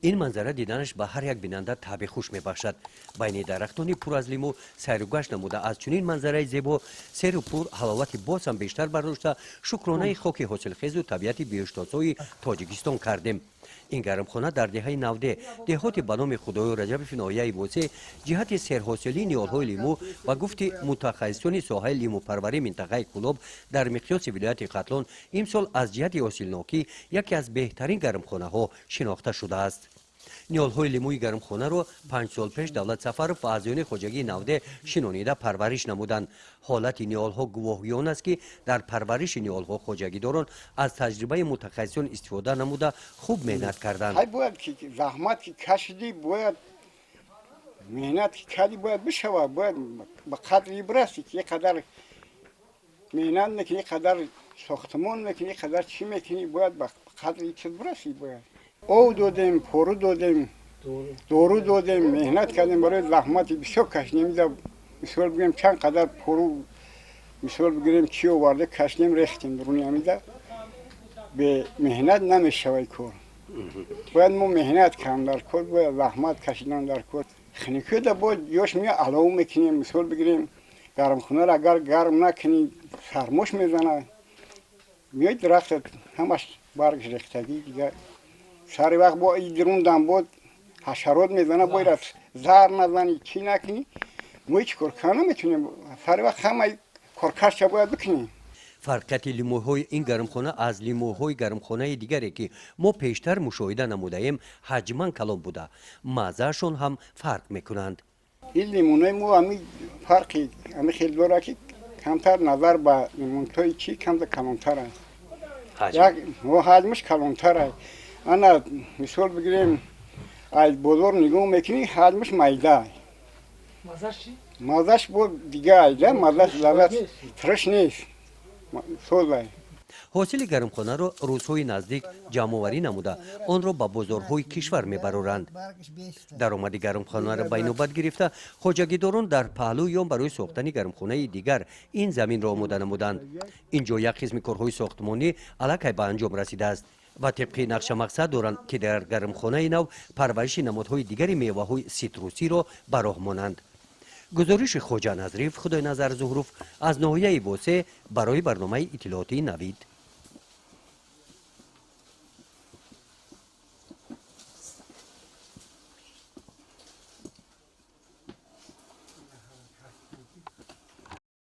Ин манзара диданаш ба ҳар як бинанда таъби хуш мебахшад. Байни дарахтони пур аз лимӯ сайру гашт намуда, аз чунин манзараи зебо серу пур ҳаловати боз ҳам бештар бардошта, шукронаи хоки ҳосилхезу табиати биҳиштосои Тоҷикистон кардем. Ин гармхона дар деҳаи Навде, деҳоти ба номи Худоёр Раҷабови ноҳияи Восеъ, ҷиҳати серҳосилии ниҳолҳои лимӯ, ба гуфти мутахассисони соҳаи лимӯпарварии минтақаи Кӯлоб, дар миқёси вилояти Хатлон имсол аз ҷиҳати ҳосилнокӣ яке аз беҳтарин гармхонаҳо шинохта шудааст. Ниҳолҳои лимӯи гармхонаро 5 сол пеш Давлат Сафаров ва аъзоёни хоҷагии Навде шинонида, парвариш намуданд. Ҳолати ниҳолҳо гувоҳи он аст, ки дар парвариши ниҳолҳо хоҷагидорон аз таҷрибаи мутахассисон истифода намуда, хуб меҳнат карданд. Бояд ки заҳмат ки кашидӣ, бояд меҳнат ки кардӣ, бояд бишавад, бояд ба қадри бирасӣ, ки қадар меҳнат мекунӣ, қадар сохтмон мекунӣ, қадар чӣ мекунӣ, бояд ба қадри чиз бирасӣ. Бояд об додем, пору додем, дору додем, меҳнат кардем, барои заҳмати бисёр кашидем. Мисол бигӯем, чанд қадар пору, мисол бигирем, чӣ оварда кашидем, рехтем дуруни ҳамида. Бе меҳнат намешавад кор. Бояд мо меҳнат кардем дар кор, бояд заҳмат кашидан дар кор. Хунукида бо ёш мея, алов мекунем. Мисол бигирем, гармхонаро агар гарм накунӣ, сармош мезанад, меои, дарахт ҳамаш баргш рехтагӣ. Дигар сари вақт бо дирундам бод ҳашарот мезана, бояд заҳр назанӣ, чӣ накунӣ. Мо ҳеҷ кор карда наметунем. Сари вақт ҳамаи коркашша бояд бикунем. Фарқияти лимӯҳои ин гармхона аз лимӯҳои гармхонаи дигаре, ки мо пештар мушоҳида намудаем, ҳаҷман калон буда, маззаашон ҳам фарқ мекунанд. Ин лимонои мо ами фарқи ами хел дорад, ки камтар назар ба лимонҳои чӣ камта калонтар аст, ҳаҷмаш калонтар аст. Ана, мисол бигирем, аз бозор нигоҳ мекунӣ, ҳаҷмаш майда. Маззаш бо дига айда, маззаш лаззат турш нест, созай. Ҳосили гармхонаро рӯзҳои наздик ҷамъоварӣ намуда, онро ба бозорҳои кишвар мебароранд. Даромади гармхонаро ба инобат гирифта, хоҷагидорон дар паҳлӯи он барои сохтани гармхонаи дигар ин заминро омода намуданд. Ин ҷо як қисми корҳои сохтмонӣ аллакай ба анҷом расидааст ва тибқи нақша мақсад доранд, ки дар гармхонаи нав парвариши намудҳои дигари меваҳои ситрусиро ба роҳ монанд. Гузориши Хоҷа Назриев, Худойназар Зуҳруф аз ноҳияи Восеъ барои барномаи иттилоотии «Навид».